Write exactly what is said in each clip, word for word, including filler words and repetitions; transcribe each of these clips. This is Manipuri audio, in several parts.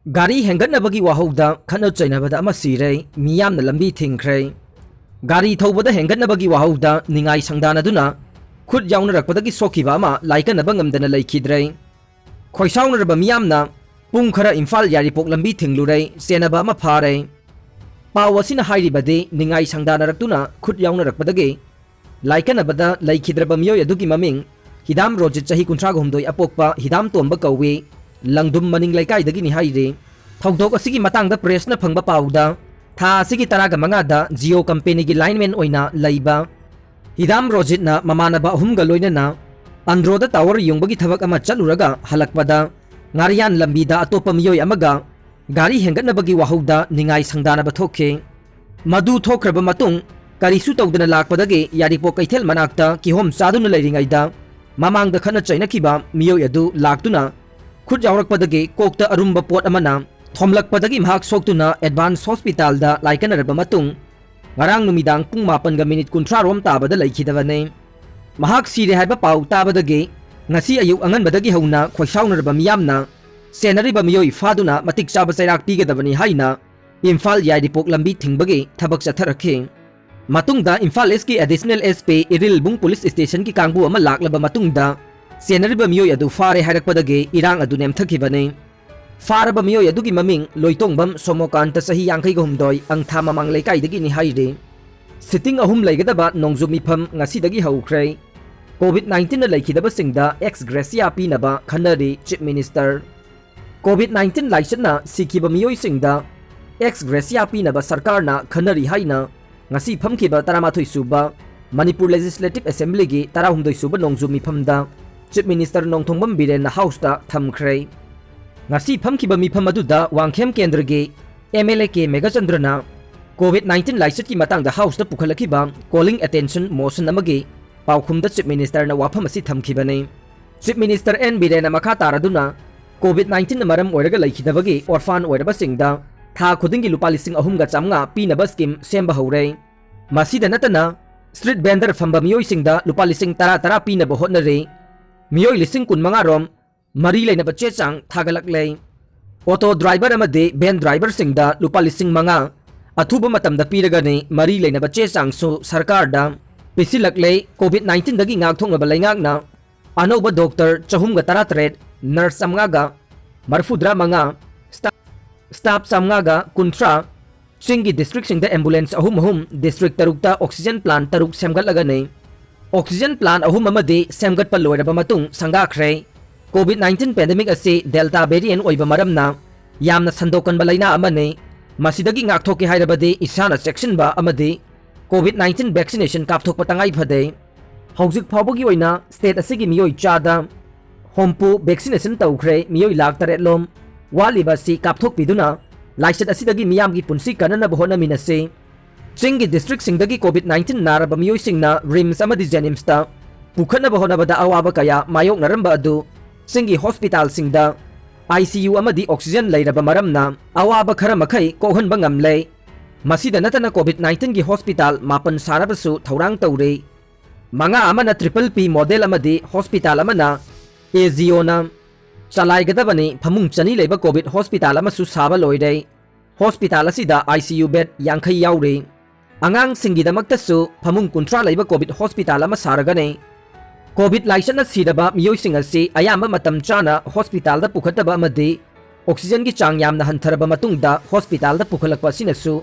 ꯒꯥꯔꯤ ꯍꯦꯟꯒꯠꯅꯕꯒꯤ ꯋꯥꯍꯧꯗ ꯈꯠꯅ ꯆꯩꯅꯕꯗ ꯑꯃ ꯁꯤꯔꯦ, ꯃꯤꯌꯥꯝꯅ ꯂꯝꯕꯤ ꯊꯤꯡꯈ꯭ꯔꯦ꯫ ꯒꯥꯔꯤ ꯊꯧꯕꯗ ꯍꯦꯟꯒꯠꯅꯕꯒꯤ ꯋꯥꯍꯧꯗ ꯅꯤꯡꯉꯥꯏ ꯁꯪꯗꯥꯅꯗꯨꯅ ꯈꯨꯠ ꯌꯥꯎꯅꯔꯛꯄꯗꯒꯤ ꯁꯣꯛꯈꯤꯕ ꯑꯃ ꯂꯥꯏꯀꯠꯅꯕ ꯉꯝꯗꯅ ꯂꯩꯈꯤꯗ꯭ꯔꯦ꯫ ꯈꯣꯏꯁꯥꯎꯅꯔꯕ ꯃꯤꯌꯥꯝꯅ ꯄꯨꯡ ꯈꯔ ꯏꯝꯐꯥꯜ ꯌꯥꯏꯔꯤꯄꯣꯛ ꯂꯝꯕꯤ ꯊꯤꯡꯂꯨꯔꯦ, ꯆꯦꯟꯅꯕ ꯑꯃ ꯐꯥꯔꯦ꯫ ꯄꯥꯎ ꯑꯁꯤꯅ ꯍꯥꯏꯔꯤꯕꯗꯤ ꯅꯤꯡꯉꯥꯏ ꯁꯪꯗꯥꯅꯔꯛꯇꯨꯅ ꯈꯨꯠ ꯌꯥꯎꯅꯔꯛꯄꯗꯒꯤ ꯂꯥꯏꯀꯠꯅꯕꯗ ꯂꯩꯈꯤꯗ꯭ꯔꯕ ꯃꯤꯑꯣꯏ ꯑꯗꯨꯒꯤ ꯃꯃꯤꯡ ꯍꯤꯗꯥꯝ ꯔꯣꯖꯤꯠ, ꯆꯍꯤ ꯀꯨꯟꯊ꯭ꯔꯥ ꯍꯨꯝꯗꯣꯏ, ꯑꯄꯣꯛꯄ ꯍꯤꯗꯥꯝ ꯇꯣꯝꯕ ꯀꯧꯏ, ꯂꯪꯗꯨꯝ ꯃꯅꯤꯡ ꯂꯩꯀꯥꯏꯗꯒꯤꯅꯤ ꯍꯥꯏꯔꯤ꯫ ꯊꯧꯗꯣꯛ ꯑꯁꯤꯒꯤ ꯃꯇꯥꯡꯗ ꯄ꯭ꯔꯦꯁꯅ ꯐꯪꯕ ꯄꯥꯎꯗ, ꯊꯥ ꯑꯁꯤꯒꯤ ꯇꯔꯥꯒ ꯃꯉꯥꯗ ꯖꯤꯑꯣ ꯀꯝꯄꯦꯅꯤꯒꯤ ꯂꯥꯏꯟꯃꯦꯟ ꯑꯣꯏꯅ ꯂꯩꯕ ꯍꯤꯗꯥꯝ ꯔꯣꯖꯤꯠꯅ ꯃꯃꯥꯟꯅꯕ ꯑꯍꯨꯝꯒ ꯂꯣꯏꯅꯅ ꯑꯟꯗ꯭ꯔꯣꯗ ꯇꯥꯋꯔ ꯌꯨꯡꯕꯒꯤ ꯊꯕꯛ ꯑꯃ ꯆꯠꯂꯨꯔꯒ ꯍꯜꯂꯛꯄꯗ ꯉꯥꯔꯤꯌꯥꯟ ꯂꯝꯕꯤꯗ ꯑꯇꯣꯞꯄ ꯃꯤꯑꯣꯏ ꯑꯃꯒ ꯒꯥꯔꯤ ꯍꯦꯟꯒꯠꯅꯕꯒꯤ ꯋꯥꯍꯧꯗ ꯅꯤꯡꯉꯥꯏ ꯁꯪꯗꯥꯅꯕ ꯊꯣꯛꯈꯤ꯫ ꯃꯗꯨ ꯊꯣꯛꯈ꯭ꯔꯕ ꯃꯇꯨꯡ ꯀꯔꯤꯁꯨ ꯇꯧꯗꯅ ꯂꯥꯛꯄꯗꯒꯤ ꯌꯥꯏꯔꯤꯄꯣꯛ ꯀꯩꯊꯦꯜ ꯃꯅꯥꯛꯇ ꯀꯤꯍꯣꯝ ꯆꯥꯗꯨꯅ ꯂꯩꯔꯤꯉꯩꯗ ꯃꯃꯥꯡꯗ ꯈꯠꯅ ꯆꯩꯅꯈꯤꯕ ꯃꯤꯑꯣꯏ ꯑꯗꯨ ꯂꯥꯛꯇꯨꯅ ꯈꯨꯠ ꯌꯥꯎꯔꯛꯄꯗꯒꯤ ꯀꯣꯛꯇ ꯑꯔꯨꯝꯕ ꯄꯣꯠ ꯑꯃꯅ ꯊꯣꯝꯂꯛꯄꯗꯒꯤ ꯃꯍꯥꯛ ꯁꯣꯛꯇꯨꯅ ꯑꯦꯗꯚꯥꯟꯁ ꯍꯣꯁꯄꯤꯇꯥꯜꯗ ꯂꯥꯏꯀꯠꯅꯔꯕ ꯃꯇꯨꯡ ꯉꯔꯥꯡ ꯅꯨꯃꯤꯗꯥꯡ ꯄꯨꯡ ꯃꯥꯄꯟꯒ ꯃꯤꯅꯤꯠ ꯀꯨꯟꯊ꯭ꯔꯥ ꯔꯣꯝ ꯇꯥꯕꯗ ꯂꯩꯈꯤꯗꯕꯅꯤ꯫ ꯃꯍꯥꯛ ꯁꯤꯔꯦ ꯍꯥꯏꯕ ꯄꯥꯎ ꯇꯥꯕꯗꯒꯤ ꯉꯁꯤ ꯑꯌꯨꯛ ꯑꯉꯟꯕꯗꯒꯤ ꯍꯧꯅ ꯈꯣꯏꯁꯥꯎꯅꯔꯕ ꯃꯤꯌꯥꯝꯅ ꯁꯦꯟꯅꯔꯤꯕ ꯃꯤꯑꯣꯏ ꯐꯥꯗꯨꯅ ꯃꯇꯤꯛ ꯆꯥꯕ ꯆꯩꯔꯥꯛ ꯄꯤꯒꯗꯕꯅꯤ ꯍꯥꯏꯅ ꯏꯝꯐꯥꯜ ꯌꯥꯏꯔꯤꯄꯣꯛ ꯂꯝꯕꯤ ꯊꯤꯡꯕꯒꯤ ꯊꯕꯛ ꯆꯠꯊꯔꯛꯈꯤ꯫ ꯃꯇꯨꯡꯗ ꯏꯝꯐꯥꯜ ꯏꯁꯀꯤ additional S P Irilbung police ꯁ꯭ꯇꯦꯁꯟꯒꯤ ꯀꯥꯡꯕꯨ ꯑꯃ ꯂꯥꯛꯂꯕ ꯃꯇꯨꯡꯗ ꯆꯦꯟꯅꯔꯤꯕ ꯃꯤꯑꯣꯏ ꯑꯗꯨ ꯐꯥꯔꯦ ꯍꯥꯏꯔꯛꯄꯗꯒꯤ ꯏꯔꯥꯡ ꯑꯗꯨ ꯅꯦꯝꯊꯈꯤꯕꯅꯤ꯫ ꯐꯥꯔꯕ ꯃꯤꯑꯣꯏ ꯑꯗꯨꯒꯤ ꯃꯃꯤꯡ ꯂꯣꯏꯇꯣꯡꯕꯝ ꯁꯣꯃꯣꯀꯥꯟꯇ, ꯆꯍꯤ ꯌꯥꯡꯈꯩꯒ ꯍꯨꯝꯗꯣꯏ, ꯑꯪꯊꯥ ꯃꯃꯥꯡ ꯂꯩꯀꯥꯏꯗꯒꯤꯅꯤ ꯍꯥꯏꯔꯤ꯫ ꯁꯤꯇꯤꯡ ꯑꯍꯨꯝ ꯂꯩꯒꯗꯕ ꯅꯣꯡꯖꯨ ꯃꯤꯐꯝ ꯉꯁꯤꯗꯒꯤ ꯍꯧꯈ꯭ꯔꯦ꯫ ꯀꯣꯚꯤꯗ ꯅꯥꯏꯟꯇꯤꯟꯅ ꯂꯩꯈꯤꯗꯕꯁꯤꯡꯗ ꯑꯦꯛꯁ ꯒ꯭ꯔꯦꯁꯤꯌꯥ ꯄꯤꯅꯕ ꯈꯟꯅꯔꯤ ꯆꯤꯐ ꯃꯤꯅꯤꯁꯇꯔ꯫ ꯀꯣꯚꯤꯗ ꯅꯥꯏꯟꯇꯤꯟ ꯂꯥꯏꯆꯠꯅ ꯁꯤꯈꯤꯕ ꯃꯤꯑꯣꯏꯁꯤꯡꯗ ꯑꯦꯛꯁ ꯒ꯭ꯔꯦꯁꯤꯌꯥ ꯄꯤꯅꯕ ꯁꯔꯀꯥꯔꯅ ꯈꯟꯅꯔꯤ ꯍꯥꯏꯅ ꯉꯁꯤ ꯐꯝꯈꯤꯕ ꯇꯔꯥꯃꯥꯊꯣꯏ ꯁꯨꯕ ꯃꯅꯤꯄꯨꯔ ꯂꯦꯖꯤꯁꯂꯦꯇꯤꯚ ꯑꯦꯁꯦꯝꯕ꯭ꯂꯤꯒꯤ ꯇꯔꯥꯍꯨꯝꯗꯣꯏ ꯁꯨꯕ ꯅꯣꯡꯖꯨ ꯃꯤꯐꯝꯗ ꯆꯤꯐ ꯃꯤꯅꯤꯁꯇꯔ ꯅꯣꯡꯊꯣꯡꯕꯝ ꯕꯤꯔꯦꯟꯅ ꯍꯥꯎꯁꯇ ꯊꯝꯈ꯭ꯔꯦ꯫ ꯉꯁꯤ ꯐꯝꯈꯤꯕ ꯃꯤꯐꯝ ꯑꯗꯨꯗ ꯋꯥꯡꯈꯦꯝ ꯀꯦꯟꯗ꯭ꯔꯒꯤ ꯑꯦꯝ ꯑꯦꯜ ꯑꯦ ꯀꯦ ꯃꯦꯘꯆꯟꯗ꯭ꯔꯅ ꯀꯣꯚꯤꯗ ꯅꯥꯏꯟꯇꯤꯟ ꯂꯥꯏꯆꯠꯀꯤ ꯃꯇꯥꯡꯗ ꯍꯥꯎꯁꯇ ꯄꯨꯈꯠꯂꯛꯈꯤꯕ ꯀꯣꯂꯤꯡ ꯑꯦꯇꯦꯟꯁꯟ ꯃꯣꯁꯟ ꯑꯃꯒꯤ ꯄꯥꯎꯈꯨꯝꯗ ꯆꯤꯐ ꯃꯤꯅꯤꯁꯇꯔꯅ ꯋꯥꯐꯝ ꯑꯁꯤ ꯊꯝꯈꯤꯕꯅꯤ꯫ ꯆꯤꯐ ꯃꯤꯅꯤꯁꯇꯔ ꯑꯦꯟ ꯕꯤꯔꯦꯟꯅ ꯃꯈꯥ ꯇꯥꯔꯗꯨꯅ ꯀꯣꯚꯤꯗ ꯅꯥꯏꯟꯇꯤꯟꯅ ꯃꯔꯝ ꯑꯣꯏꯔꯒ ꯂꯩꯈꯤꯗꯕꯒꯤ ꯑꯣꯔꯐꯥꯟ ꯑꯣꯏꯔꯕꯁꯤꯡꯗ ꯊꯥ ꯈꯨꯗꯤꯡꯒꯤ ꯂꯨꯄꯥ ꯂꯤꯁꯤꯡ ꯑꯍꯨꯝꯒ ꯆꯥꯝꯃꯉꯥ ꯄꯤꯅꯕ ꯁ꯭ꯀꯤꯝ ꯁꯦꯝꯕ ꯍꯧꯔꯦ꯫ ꯃꯁꯤꯗ ꯅꯠꯇꯅ ꯁ꯭ꯇ꯭ꯔꯤꯠ ꯚꯦꯟꯗꯔ ꯐꯝꯕ ꯃꯤꯑꯣꯏꯁꯤꯡꯗ ꯂꯨꯄꯥ ꯂꯤꯁꯤꯡ ꯇꯔꯥ ꯇꯔꯥ ꯄꯤꯅꯕ ꯍꯣꯠꯅꯔꯤ꯫ ꯃꯤꯑꯣꯏ ꯂꯤꯁꯤꯡ ꯀꯨꯟꯃꯉꯥ ꯔꯣꯝ ꯃꯔꯤ ꯂꯩꯅꯕ ꯆꯦ ꯆꯥꯡ ꯊꯥꯒꯠꯂꯛꯂꯦ꯫ ꯑꯣꯇꯣ ꯗ꯭ꯔꯥꯏꯚꯔ ꯑꯃꯗꯤ ꯚꯦꯟ ꯗ꯭ꯔꯥꯏꯚꯔꯁꯤꯡꯗ ꯂꯨꯄꯥ ꯂꯤꯁꯤꯡ ꯃꯉꯥ ꯑꯊꯨꯕ ꯃꯇꯝꯗ ꯄꯤꯔꯒꯅꯤ꯫ ꯃꯔꯤ ꯂꯩꯅꯕ ꯆꯦ ꯆꯥꯡꯁꯨ ꯁꯔꯀꯥꯔꯗ ꯄꯤꯁꯤꯜꯂꯛꯂꯦ꯫ ꯀꯣꯚꯤꯗ ꯅꯥꯏꯟꯇꯤꯟꯗꯒꯤ ꯉꯥꯛꯊꯣꯛꯅꯕ ꯂꯩꯉꯥꯛꯅ ꯑꯅꯧꯕ ꯗꯣꯛꯇꯔ ꯆꯍꯨꯝꯒ ꯇꯔꯥꯇꯔꯦꯠ, ꯅꯔꯁ ꯆꯥꯝꯃꯉꯥꯒ ꯃꯔꯤꯐꯨꯇꯔꯥ ꯃꯉꯥ, ꯁ꯭ꯇꯥ-, ꯁ꯭ꯇꯥꯐ ꯆꯥꯝꯃꯉꯥꯒ ꯀꯨꯟꯊ꯭ꯔꯥ, ꯆꯤꯡꯒꯤ ꯗꯤꯁꯇ꯭ꯔꯤꯛꯁꯤꯡꯗ ꯑꯦꯝꯕꯨꯂꯦꯟꯁ ꯑꯍꯨꯝ ꯑꯍꯨꯝ ꯗꯤꯁꯇ꯭ꯔꯤꯛ ꯇꯔꯨꯛꯇ ꯑꯣꯛꯁꯤꯖꯦꯟ ꯄ꯭ꯂꯥꯟ ꯇꯔꯨꯛ ꯁꯦꯝꯒꯠꯂꯒꯅꯤ꯫ ꯑꯣꯛꯁꯤꯖꯦꯟ ꯄ꯭ꯂꯥꯟ ꯑꯍꯨꯝ ꯑꯃꯗꯤ ꯁꯦꯝꯒꯠꯄ ꯂꯣꯏꯔꯕ ꯃꯇꯨꯡ ꯁꯪꯒꯥꯈ꯭ꯔꯦ꯫ ꯀꯣꯚꯤꯗ ꯅꯥꯏꯟꯇꯤꯟ ꯄꯦꯟꯗꯦꯃꯤꯛ ꯑꯁꯤ ꯗꯦꯜꯇꯥ ꯚꯦꯔꯤꯌꯦꯟ ꯑꯣꯏꯕ ꯃꯔꯝꯅ ꯌꯥꯝꯅ ꯁꯟꯗꯣꯛꯀꯟꯕ ꯂꯩꯅꯥ ꯑꯃꯅꯤ꯫ ꯃꯁꯤꯗꯒꯤ ꯉꯥꯛꯊꯣꯛꯀꯦ ꯍꯥꯏꯔꯕꯗꯤ ꯏꯁꯥꯅ ꯆꯦꯛꯁꯤꯟꯕ ꯑꯃꯗꯤ ꯀꯣꯚꯤꯗ ꯅꯥꯏꯟꯇꯤꯟ ꯚꯦꯛꯁꯤꯅꯦꯁꯟ ꯀꯥꯞꯊꯣꯛꯄ ꯇꯉꯥꯏ ꯐꯗꯦ꯫ ꯍꯧꯖꯤꯛ ꯐꯥꯎꯕꯒꯤ ꯑꯣꯏꯅ ꯁ꯭ꯇꯦꯠ ꯑꯁꯤꯒꯤ ꯃꯤꯑꯣꯏ ꯆꯥꯗ ꯍꯨꯝꯐꯨ ꯚꯦꯛꯁꯤꯅꯦꯁꯟ ꯇꯧꯈ꯭ꯔꯦ꯫ ꯃꯤꯑꯣꯏ ꯂꯥꯈ ꯇꯔꯦꯠ ꯂꯣꯝ ꯋꯥꯠꯂꯤꯕ ꯑꯁꯤ ꯀꯥꯞꯊꯣꯛꯄꯤꯗꯨꯅ ꯂꯥꯏꯆꯠ ꯑꯁꯤꯗꯒꯤ ꯃꯤꯌꯥꯝꯒꯤ ꯄꯨꯟꯁꯤ ꯀꯟꯅꯅꯕ ꯍꯣꯠꯅꯃꯤꯟꯅꯁꯤ꯫ ꯆꯤꯡꯒꯤ ꯗꯤꯁꯇ꯭ꯔꯤꯛꯁꯤꯡꯗꯒꯤ ꯀꯣꯚꯤꯗ ꯅꯥꯏꯟꯇꯤꯟ ꯅꯥꯔꯕ ꯃꯤꯑꯣꯏꯁꯤꯡꯅ ꯔꯤꯝꯁ ꯑꯃꯗꯤ ꯖꯦꯅꯤꯝꯁꯇ ꯄꯨꯈꯠꯅꯕ ꯍꯣꯠꯅꯕꯗ ꯑꯋꯥꯕ ꯀꯌꯥ ꯃꯥꯌꯣꯛꯅꯔꯝꯕ ꯑꯗꯨ ꯆꯤꯡꯒꯤ ꯍꯣꯁꯄꯤꯇꯥꯜꯁꯤꯡꯗ ꯑꯥꯏ ꯁꯤ ꯌꯨ ꯑꯃꯗꯤ ꯑꯣꯛꯁꯤꯖꯦꯟ ꯂꯩꯔꯕ ꯃꯔꯝꯅ ꯑꯋꯥꯕ ꯈꯔ ꯃꯈꯩ ꯀꯣꯛꯍꯟꯕ ꯉꯝꯂꯦ꯫ ꯃꯁꯤꯗ ꯅꯠꯇꯅ ꯀꯣꯚꯤꯗ ꯅꯥꯏꯟꯇꯤꯟꯒꯤ ꯍꯣꯁꯄꯤꯇꯥꯜ ꯃꯥꯄꯟ ꯁꯥꯅꯕꯁꯨ ꯊꯧꯔꯥꯡ ꯇꯧꯔꯤ꯫ ꯃꯉꯥ ꯑꯃꯅ ꯇ꯭ꯔꯤꯄꯜ ꯄꯤ ꯃꯣꯗꯦꯜ ꯑꯃꯗꯤ ꯍꯣꯁꯄꯤꯇꯥꯜ ꯑꯃꯅ ꯑꯦ ꯖꯤ ꯑꯣꯅ ꯆꯂꯥꯏꯒꯗꯕꯅꯤ꯫ ꯐꯃꯨꯡ ꯆꯅꯤ ꯂꯩꯕ ꯀꯣꯚꯤꯗ ꯍꯣꯁꯄꯤꯇꯥꯜ ꯑꯃꯁꯨ ꯁꯥꯕ ꯂꯣꯏꯔꯦ꯫ ꯍꯣꯁꯄꯤꯇꯥꯜ ꯑꯁꯤꯗ ꯑꯥꯏ ꯁꯤ ꯌꯨ ꯕꯦꯗ ꯌꯥꯡꯈꯩ ꯌꯥꯎꯔꯤ꯫ ꯑꯉꯥꯡꯁꯤꯡꯒꯤꯗꯃꯛꯇꯁꯨ ꯐꯃꯨꯡ ꯀꯨꯟꯊ꯭ꯔꯥ ꯂꯩꯕ ꯀꯣꯚꯤꯗ ꯍꯣꯁꯄꯤꯇꯥꯜ ꯑꯃ ꯁꯥꯔꯒꯅꯤ꯫ ꯀꯣꯚꯤꯗ ꯂꯥꯏꯆꯠꯅ ꯁꯤꯔꯕ ꯃꯤꯑꯣꯏꯁꯤꯡ ꯑꯁꯤ ꯑꯌꯥꯝꯕ ꯃꯇꯝ ꯆꯥꯅ ꯍꯣꯁꯄꯤꯇꯥꯜꯗ ꯄꯨꯈꯠꯇꯕ ꯑꯃꯗꯤ ꯑꯣꯛꯁꯤꯖꯦꯟꯒꯤ ꯆꯥꯡ ꯌꯥꯝꯅ ꯍꯟꯊꯔꯕ ꯃꯇꯨꯡꯗ ꯍꯣꯁꯄꯤꯇꯥꯜꯗ ꯄꯨꯈꯠꯂꯛꯄ ꯑꯁꯤꯅꯁꯨ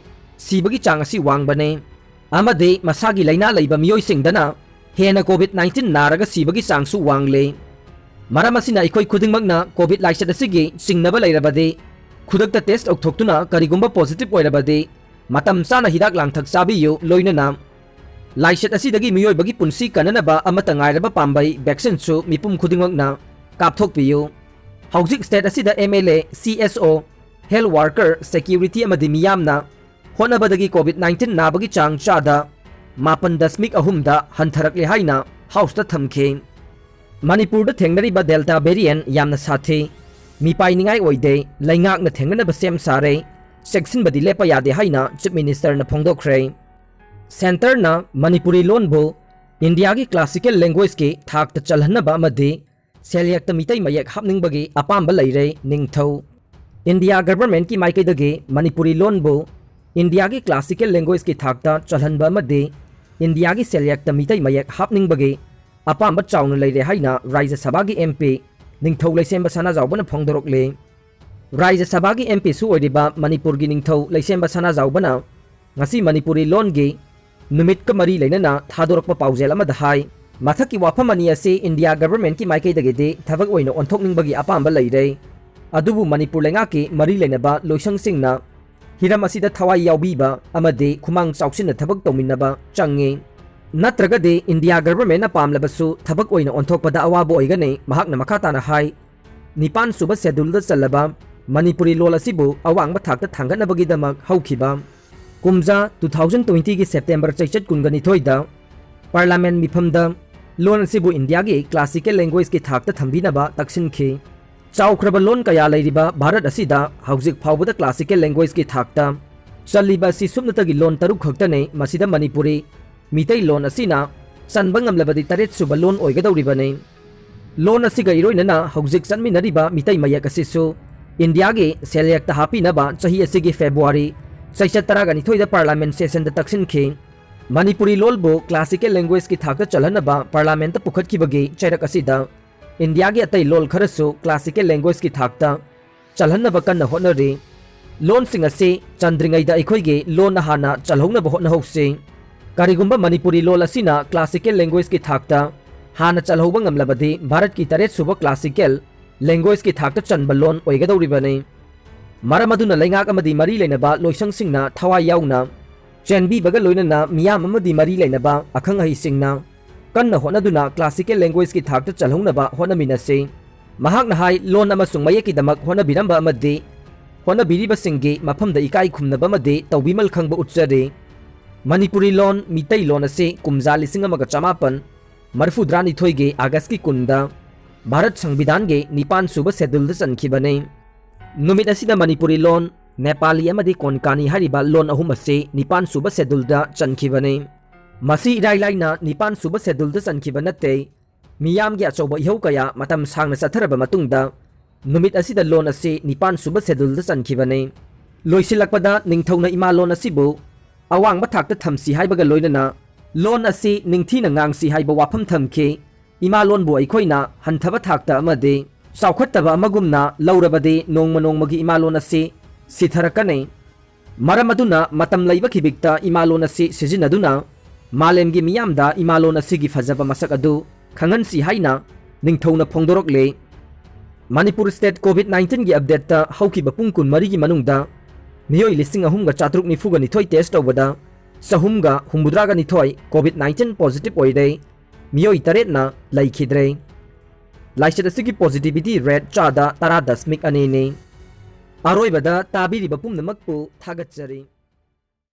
ꯁꯤꯕꯒꯤ ꯆꯥꯡ ꯑꯁꯤ ꯋꯥꯡꯕꯅꯤ꯫ ꯑꯃꯗꯤ ꯃꯁꯥꯒꯤ ꯂꯥꯏꯅꯥ ꯂꯩꯕ ꯃꯤꯑꯣꯏꯁꯤꯡꯗꯅ ꯍꯦꯟꯅ ꯀꯣꯚꯤꯗ ꯅꯥꯏꯟꯇꯤꯟ ꯅꯥꯔꯒ ꯁꯤꯕꯒꯤ ꯆꯥꯡꯁꯨ ꯋꯥꯡꯂꯤ꯫ ꯃꯔꯝ ꯑꯁꯤꯅ ꯑꯩꯈꯣꯏ ꯈꯨꯗꯤꯡꯃꯛꯅ ꯀꯣꯚꯤꯗ ꯂꯥꯏꯆꯠ ꯑꯁꯤꯒꯤ ꯆꯤꯡꯅꯕ ꯂꯩꯔꯕꯗꯤ ꯈꯨꯗꯛꯇ ꯇꯦꯁ ꯇꯧꯊꯣꯛꯇꯨꯅ ꯀꯔꯤꯒꯨꯝꯕ ꯄꯣꯖꯤꯇꯤꯚ ꯑꯣꯏꯔꯕꯗꯤ ꯃꯇꯝ ꯆꯥꯅ ꯍꯤꯗꯥꯛ ꯂꯥꯡꯊꯛ ꯆꯥꯕꯤꯌꯨ꯫ ꯂꯣꯏꯅꯅ ꯂꯥꯏꯆꯠ ꯑꯁꯤꯗꯒꯤ ꯃꯤꯑꯣꯏꯕꯒꯤ ꯄꯨꯟꯁꯤ ꯀꯟꯅꯅꯕ ꯑꯃꯠꯇ ꯉꯥꯏꯔꯕ ꯄꯥꯝꯕꯩ ꯚꯦꯛꯁꯤꯟꯁꯨ ꯃꯤꯄꯨꯝ ꯈꯨꯗꯤꯡꯃꯛꯅ ꯀꯥꯞꯊꯣꯛꯄꯤꯌꯨ꯫ ꯍꯧꯖꯤꯛ ꯁ꯭ꯇꯦꯠ ꯑꯁꯤꯗ ꯑꯦꯝ ꯑꯦꯜ ꯑꯦ, ꯁꯤ ꯑꯦꯁ ꯑꯣ, ꯍꯦꯜꯊ ꯋꯥꯔꯀꯔ, ꯁꯦꯀ꯭ꯌꯨꯔꯤꯇꯤ ꯑꯃꯗꯤ ꯃꯤꯌꯥꯝꯅ ꯍꯣꯠꯅꯕꯗꯒꯤ ꯀꯣꯚꯤꯗ ꯅꯥꯏꯟꯇꯤꯟ ꯅꯥꯕꯒꯤ ꯆꯥꯡ ꯆꯥꯗ ꯃꯥꯄꯟ ꯗꯁꯃꯤꯛ ꯑꯍꯨꯝꯗ ꯍꯟꯊꯔꯛꯂꯦ ꯍꯥꯏꯅ ꯍꯥꯎꯁꯇ ꯊꯝꯈꯤ꯫ ꯃꯅꯤꯄꯨꯔꯗ ꯊꯦꯡꯅꯔꯤꯕ ꯗꯦꯜꯇꯥ ꯚꯦꯔꯤꯌꯦꯟ ꯌꯥꯝꯅ ꯁꯥꯊꯤ, ꯃꯤꯄꯥꯏꯅꯤꯡꯉꯥꯏ ꯑꯣꯏꯗꯦ, ꯂꯩꯉꯥꯛꯅ ꯊꯦꯡꯅꯅꯕ ꯁꯦꯝ ꯁꯥꯔꯦ, ꯆꯦꯛꯁꯤꯟꯕꯗꯤ ꯂꯦꯞꯄ ꯌꯥꯗꯦ ꯍꯥꯏꯅ ꯆꯤꯐ ꯃꯤꯅꯤꯁꯇꯔꯅ ꯐꯣꯡꯗꯣꯛꯈ꯭ꯔꯦ꯫ ꯁꯦꯟꯇꯔꯅ ꯃꯅꯤꯄꯨꯔꯤ ꯂꯣꯟꯕꯨ ꯏꯟꯗꯤꯌꯥꯒꯤ ꯀ꯭ꯂꯥꯁꯤꯀꯦꯜ ꯂꯦꯡꯒ꯭ꯋꯦꯖꯀꯤ ꯊꯥꯛꯇ ꯆꯜꯍꯟꯅꯕ ꯑꯃꯗꯤ ꯁꯦꯜꯌꯦꯛꯇ ꯃꯤꯇꯩ ꯃꯌꯦꯛ ꯍꯥꯞꯅꯤꯡꯕꯒꯤ ꯑꯄꯥꯝꯕ ꯂꯩꯔꯦ꯫ ꯅꯤꯡꯊꯧ ꯏꯟꯗꯤꯌꯥ ꯒꯚꯔꯟꯃꯦꯟꯠꯀꯤ ꯃꯥꯏꯀꯩꯗꯒꯤ ꯃꯅꯤꯄꯨꯔꯤ ꯂꯣꯟꯕꯨ ꯏꯟꯗꯤꯌꯥꯒꯤ ꯀ꯭ꯂꯥꯁꯤꯀꯦꯜ ꯂꯦꯡꯒ꯭ꯋꯦꯖꯀꯤ ꯊꯥꯛꯇ ꯆꯜꯍꯟꯕ ꯑꯃꯗꯤ ꯏꯟꯗꯤꯌꯥꯒꯤ ꯁꯦꯜꯌꯦꯛꯇ ꯃꯤꯇꯩ ꯃꯌꯦꯛ ꯍꯥꯞꯅꯤꯡꯕꯒꯤ ꯑꯄꯥꯝꯕ ꯆꯥꯎꯅ ꯂꯩꯔꯦ ꯍꯥꯏꯅ ꯔꯥꯖ꯭ꯌ ꯁꯚꯥꯒꯤ ꯑꯦꯝ ꯄꯤ ꯅꯤꯡꯊꯧ ꯂꯩꯁꯦꯝꯕ ꯁꯅꯥꯖꯥꯎꯕꯅ ꯐꯣꯡꯗꯣꯔꯛꯂꯤ꯫ ꯔꯥꯖ꯭ꯌ ꯁꯚꯥꯒꯤ ꯑꯦꯝ ꯄꯤꯁꯨ ꯑꯣꯏꯔꯤꯕ ꯃꯅꯤꯄꯨꯔꯒꯤ ꯅꯤꯡꯊꯧ ꯂꯩꯁꯦꯝꯕ ꯁꯅꯥꯖꯥꯎꯕꯅ ꯉꯁꯤ ꯃꯅꯤꯄꯨꯔꯤ ꯂꯣꯟꯒꯤ ꯅꯨꯃꯤꯠꯀ ꯃꯔꯤ ꯂꯩꯅꯅ ꯊꯥꯗꯣꯔꯛꯄ ꯄꯥꯎꯖꯦꯜ ꯑꯃꯗ ꯍꯥꯏ, ꯃꯊꯛꯀꯤ ꯋꯥꯐꯝ ꯑꯅꯤ ꯑꯁꯤ ꯏꯟꯗꯤꯌꯥ ꯒꯚꯔꯟꯃꯦꯟꯠꯀꯤ ꯃꯥꯏꯀꯩꯗꯒꯤꯗꯤ ꯊꯕꯛ ꯑꯣꯏꯅ ꯑꯣꯟꯊꯣꯛꯅꯤꯡꯕꯒꯤ ꯑꯄꯥꯝꯕ ꯂꯩꯔꯦ, ꯑꯗꯨꯕꯨ ꯃꯅꯤꯄꯨꯔ ꯂꯩꯉꯥꯛꯀꯤ ꯃꯔꯤ ꯂꯩꯅꯕ ꯂꯣꯏꯁꯪꯁꯤꯡꯅ ꯍꯤꯔꯝ ꯑꯁꯤꯗ ꯊꯋꯥꯏ ꯌꯥꯎꯕꯤꯕ ꯑꯃꯗꯤ ꯈꯨꯃꯥꯡ ꯆꯥꯎꯁꯤꯟꯅ ꯊꯕꯛ ꯇꯧꯃꯤꯟꯅꯕ ꯆꯪꯉꯤ꯫ ꯅꯠꯇ꯭ꯔꯒꯗꯤ ꯏꯟꯗꯤꯌꯥ ꯒꯚꯔꯟꯃꯦꯟꯠꯅ ꯄꯥꯝꯂꯕꯁꯨ ꯊꯕꯛ ꯑꯣꯏꯅ ꯑꯣꯟꯊꯣꯛꯄꯗ ꯑꯋꯥꯕ ꯑꯣꯏꯒꯅꯤ꯫ ꯃꯍꯥꯛꯅ ꯃꯈꯥ ꯇꯥꯅ ꯍꯥꯏ, ꯅꯤꯄꯥꯟ ꯁꯨꯕ ꯁꯦꯗꯨꯜꯗ ꯆꯜꯂꯕ ꯃꯅꯤꯄꯨꯔꯤ ꯂꯣꯜ ꯑꯁꯤꯕꯨ ꯑꯋꯥꯡꯕ ꯊꯥꯛꯇ ꯊꯥꯡꯒꯠꯅꯕꯒꯤꯗꯃꯛ ꯍꯧꯈꯤꯕ ꯀꯨꯝꯖꯥ two thousand twenty ꯒꯤ ꯁꯦꯞꯇꯦꯝꯕꯔ ꯆꯩꯆꯠ ꯀꯨꯟꯒ ꯅꯤꯊꯣꯏꯗ ꯄꯥꯔꯂꯥꯃꯦꯟꯠ ꯃꯤꯐꯝꯗ ꯂꯣꯟ ꯑꯁꯤꯕꯨ ꯏꯟꯗꯤꯌꯥꯒꯤ ꯀ꯭ꯂꯥꯁꯤꯀꯦꯜ ꯂꯦꯡꯒ꯭ꯋꯦꯖꯀꯤ ꯊꯥꯛꯇ ꯊꯝꯕꯤꯅꯕ ꯇꯛꯁꯤꯟꯈꯤ꯫ ꯆꯥꯎꯈ꯭ꯔꯕ ꯂꯣꯟ ꯀꯌꯥ ꯂꯩꯔꯤꯕ ꯚꯥꯔꯠ ꯑꯁꯤꯗ ꯍꯧꯖꯤꯛ ꯐꯥꯎꯕꯗ ꯀ꯭ꯂꯥꯁꯤꯀꯦꯜ ꯂꯦꯡꯒ꯭ꯋꯦꯖꯀꯤ ꯊꯥꯛꯇ ꯆꯜꯂꯤꯕ ꯑꯁꯤ ꯁꯨꯞꯅꯇꯒꯤ ꯂꯣꯟ ꯇꯔꯨꯛ ꯈꯛꯇꯅꯤ꯫ ꯃꯁꯤꯗ ꯃꯅꯤꯄꯨꯔꯤ ꯃꯤꯇꯩ ꯂꯣꯟ ꯑꯁꯤꯅ ꯆꯟꯕ ꯉꯝꯂꯕꯗꯤ ꯇꯔꯦꯠ ꯁꯨꯕ ꯂꯣꯟ ꯑꯣꯏꯒꯗꯧꯔꯤꯕꯅꯤ꯫ ꯂꯣꯟ ꯑꯁꯤꯒ ꯏꯔꯣꯏꯅꯅ ꯍꯧꯖꯤꯛ ꯆꯠꯃꯤꯟꯅꯔꯤꯕ ꯃꯤꯇꯩ ꯃꯌꯦꯛ ꯑꯁꯤꯁꯨ ꯏꯟꯗꯤꯌꯥꯒꯤ ꯁꯦꯜꯌꯦꯛꯇ ꯍꯥꯞꯄꯤꯅꯕ ꯆꯍꯤ ꯑꯁꯤꯒꯤ ꯐꯦꯕ꯭ꯔꯨꯋꯥꯔꯤ ꯆꯩꯆꯠ ꯇꯔꯥꯒ ꯅꯤꯊꯣꯏꯗ ꯄꯥꯔꯂꯥꯃꯦꯟꯠ ꯁꯦꯁꯟꯗ ꯇꯛꯁꯤꯟꯈꯤ꯫ ꯃꯅꯤꯄꯨꯔꯤ ꯂꯣꯜꯕꯨ ꯀ꯭ꯂꯥꯁꯤꯀꯦꯜ ꯂꯦꯡꯒ꯭ꯋꯦꯖꯀꯤ ꯊꯥꯛꯇ ꯆꯜꯍꯟꯅꯕ ꯄꯥꯔꯂꯥꯃꯦꯟꯠꯇ ꯄꯨꯈꯠꯈꯤꯕꯒꯤ ꯆꯩꯔꯛ ꯑꯁꯤꯗ ꯏꯟꯗꯤꯌꯥꯒꯤ ꯑꯇꯩ ꯂꯣꯜ ꯈꯔꯁꯨ ꯀ꯭ꯂꯥꯁꯤꯀꯦꯜ ꯂꯦꯡꯒ꯭ꯋꯦꯖꯀꯤ ꯊꯥꯛꯇ ꯆꯜꯍꯟꯅꯕ ꯀꯟꯅ ꯍꯣꯠꯅꯔꯤ꯫ ꯂꯣꯟꯁꯤꯡ ꯑꯁꯤ ꯆꯟꯗ꯭ꯔꯤꯉꯩꯗ ꯑꯩꯈꯣꯏꯒꯤ ꯂꯣꯟ ꯍꯥꯟꯅ ꯆꯜꯍꯧꯅꯕ ꯍꯣꯠꯅꯍꯧꯁꯤ꯫ ꯀꯔꯤꯒꯨꯝꯕ ꯃꯅꯤꯄꯨꯔꯤ ꯂꯣꯜ ꯑꯁꯤꯅ ꯀ꯭ꯂꯥꯁꯤꯀꯦꯜ ꯂꯦꯡꯒ꯭ꯋꯦꯖꯀꯤ ꯊꯥꯛꯇ ꯍꯥꯟꯅ ꯆꯜꯍꯧꯕ ꯉꯝꯂꯕꯗꯤ ꯚꯥꯔꯠꯀꯤ ꯇꯔꯦꯠ ꯁꯨꯕ ꯀ꯭ꯂꯥꯁꯤꯀꯦꯜ ꯂꯦꯡꯒ꯭ꯋꯦꯖꯀꯤ ꯊꯥꯛꯇ ꯆꯟꯕ ꯂꯣꯟ ꯑꯣꯏꯒꯗꯧꯔꯤꯕꯅꯤ꯫ ꯃꯔꯝ ꯑꯗꯨꯅ ꯂꯩꯉꯥꯛ ꯑꯃꯗꯤ ꯃꯔꯤ ꯂꯩꯅꯕ ꯂꯣꯏꯁꯪꯁꯤꯡꯅ ꯊꯋꯥꯏ ꯌꯥꯎꯅ ꯆꯦꯟꯕꯤꯕꯒ ꯂꯣꯏꯅꯅ ꯃꯤꯌꯥꯝ ꯑꯃꯗꯤ ꯃꯔꯤ ꯂꯩꯅꯕ ꯑꯈꯪ ꯑꯍꯩꯁꯤꯡꯅ ꯀꯟꯅ ꯍꯣꯠꯅꯗꯨꯅ ꯀ꯭ꯂꯥꯁꯤꯀꯦꯜ ꯂꯦꯡꯒ꯭ꯋꯦꯖꯀꯤ ꯊꯥꯛꯇ ꯆꯜꯍꯧꯅꯕ ꯍꯣꯠꯅꯃꯤꯟꯅꯁꯤ꯫ ꯃꯍꯥꯛꯅ ꯍꯥꯏ, ꯂꯣꯟ ꯑꯃꯁꯨꯡ ꯃꯌꯦꯛꯀꯤꯗꯃꯛ ꯍꯣꯠꯅꯕꯤꯔꯝꯕ ꯑꯃꯗꯤ ꯍꯣꯠꯅꯕꯤꯔꯤꯕꯁꯤꯡꯒꯤ ꯃꯐꯝꯗ ꯏꯀꯥꯏ ꯈꯨꯝꯅꯕ ꯑꯃꯗꯤ ꯇꯧꯕꯤꯃꯜ ꯈꯪꯕ ꯎꯠꯆꯔꯤ꯫ ꯃꯅꯤꯄꯨꯔꯤ ꯂꯣꯟ, ꯃꯤꯇꯩ ꯂꯣꯟ ꯑꯁꯤ ꯀꯨꯝꯖꯥ ꯂꯤꯁꯤꯡ ꯑꯃꯒ ꯆꯃꯥꯄꯟ ꯃꯔꯤꯐꯨꯇꯔꯥꯅꯤꯊꯣꯏꯒꯤ ꯑꯥꯒꯁꯀꯤ ꯀꯨꯟꯗ ꯚꯥꯔꯠ ꯁꯪꯕꯤꯙꯥꯟꯒꯤ ꯅꯤꯄꯥꯟ ꯁꯨꯕ ꯁꯦꯗꯨꯜꯗ ꯆꯟꯈꯤꯕꯅꯤ꯫ ꯅꯨꯃꯤꯠ ꯑꯁꯤꯗ ꯃꯅꯤꯄꯨꯔꯤ ꯂꯣꯟ, ꯅꯦꯄꯥꯂꯤ ꯑꯃꯗꯤ ꯀꯣꯟꯀꯥꯅꯤ ꯍꯥꯏꯔꯤꯕ ꯂꯣꯟ ꯑꯍꯨꯝ ꯑꯁꯤ ꯅꯤꯄꯥꯟ ꯁꯨꯕ ꯁꯦꯗꯨꯜꯗ ꯆꯟꯈꯤꯕꯅꯤ꯫ ꯃꯁꯤ ꯏꯔꯥꯏ ꯂꯥꯏꯅ ꯅꯤꯄꯥꯟ ꯁꯨꯕ ꯁꯦꯗꯨꯜꯗ ꯆꯟꯈꯤꯕ ꯅꯠꯇꯦ꯫ ꯃꯤꯌꯥꯝꯒꯤ ꯑꯆꯧꯕ ꯏꯍꯧ ꯀꯌꯥ ꯃꯇꯝ ꯁꯥꯡꯅ ꯆꯠꯊꯔꯕ ꯃꯇꯨꯡꯗ ꯅꯨꯃꯤꯠ ꯑꯁꯤꯗ ꯂꯣꯟ ꯑꯁꯤ ꯅꯤꯄꯥꯟ ꯁꯨꯕ ꯁꯦꯗꯨꯜꯗ ꯆꯟꯈꯤꯕꯅꯤ꯫ ꯂꯣꯏꯁꯤꯜꯂꯛꯄꯗ ꯅꯤꯡꯊꯧꯅ ꯏꯃꯥ ꯂꯣꯟ ꯑꯁꯤꯕꯨ ꯑꯋꯥꯡꯕ ꯊꯥꯛꯇ ꯊꯝꯁꯤ ꯍꯥꯏꯕꯒ ꯂꯣꯏꯅꯅ ꯂꯣꯟ ꯑꯁꯤ ꯅꯤꯡꯊꯤꯅ ꯉꯥꯡꯁꯤ ꯍꯥꯏꯕ ꯋꯥꯐꯝ ꯊꯝꯈꯤ꯫ ꯏꯃꯥ ꯂꯣꯟꯕꯨ ꯑꯩꯈꯣꯏꯅ ꯍꯟꯊꯕ ꯊꯥꯛꯇ ꯑꯃꯗꯤ ꯆꯥꯎꯈꯠꯇꯕ ꯑꯃꯒꯨꯝꯅ ꯂꯧꯔꯕꯗꯤ ꯅꯣꯡꯃ ꯅꯣꯡꯃꯒꯤ ꯏꯃꯥ ꯂꯣꯟ ꯑꯁꯤ ꯁꯤꯊꯔꯛꯀꯅꯤ꯫ ꯃꯔꯝ ꯑꯗꯨꯅ ꯃꯇꯝ ꯂꯩꯕ ꯈꯤꯕꯤꯛꯇ ꯏꯃꯥ ꯂꯣꯟ ꯑꯁꯤ ꯁꯤꯖꯤꯟꯅꯗꯨꯅ ꯃꯥꯂꯦꯝꯒꯤ ꯃꯤꯌꯥꯝꯗ ꯏꯃꯥ ꯂꯣꯟ ꯑꯁꯤꯒꯤ ꯐꯖꯕ ꯃꯁꯛ ꯑꯗꯨ ꯈꯪꯍꯟꯁꯤ ꯍꯥꯏꯅ ꯅꯤꯡꯊꯧꯅ ꯐꯣꯡꯗꯣꯔꯛꯂꯤ꯫ ꯃꯅꯤꯄꯨꯔ ꯁ꯭ꯇꯦꯠ ꯀꯣꯚꯤꯗ ꯅꯥꯏꯟꯇꯤꯟꯒꯤ ꯑꯞꯗꯦꯠꯇ ꯍꯧꯈꯤꯕ ꯄꯨꯡ ꯀꯨꯟꯃꯔꯤꯒꯤ ꯃꯅꯨꯡꯗ ꯃꯤꯑꯣꯏ ꯂꯤꯁꯤꯡ ꯑꯍꯨꯝꯒ ꯆꯥꯇ꯭ꯔꯨꯛ ꯅꯤꯐꯨꯒ ꯅꯤꯊꯣꯏ ꯇꯦꯁ ꯇꯧꯕꯗ ꯆꯍꯨꯝꯒ ꯍꯨꯝꯐꯨꯇꯔꯥꯒ ꯅꯤꯊꯣꯏ ꯀꯣꯚꯤꯗ ꯅꯥꯏꯟꯇꯤꯟ ꯄꯣꯖꯤꯇꯤꯚ ꯑꯣꯏꯔꯦ꯫ ꯃꯤꯑꯣꯏ ꯇꯔꯦꯠꯅ ꯂꯩꯈꯤꯗ꯭ꯔꯦ꯫ ꯂꯥꯏꯆꯠ ꯑꯁꯤꯒꯤ ꯄꯣꯖꯤꯇꯤꯚꯤꯇꯤ ꯔꯦꯠ ꯆꯥꯗ ꯇꯔꯥ ꯗꯁꯃꯤꯛ ꯑꯅꯤꯅꯤ꯫ ꯑꯔꯣꯏꯕꯗ ꯇꯥꯕꯤꯔꯤꯕ ꯄꯨꯝꯅꯃꯛꯄꯨ ꯊꯥꯒꯠꯆꯔꯤ꯫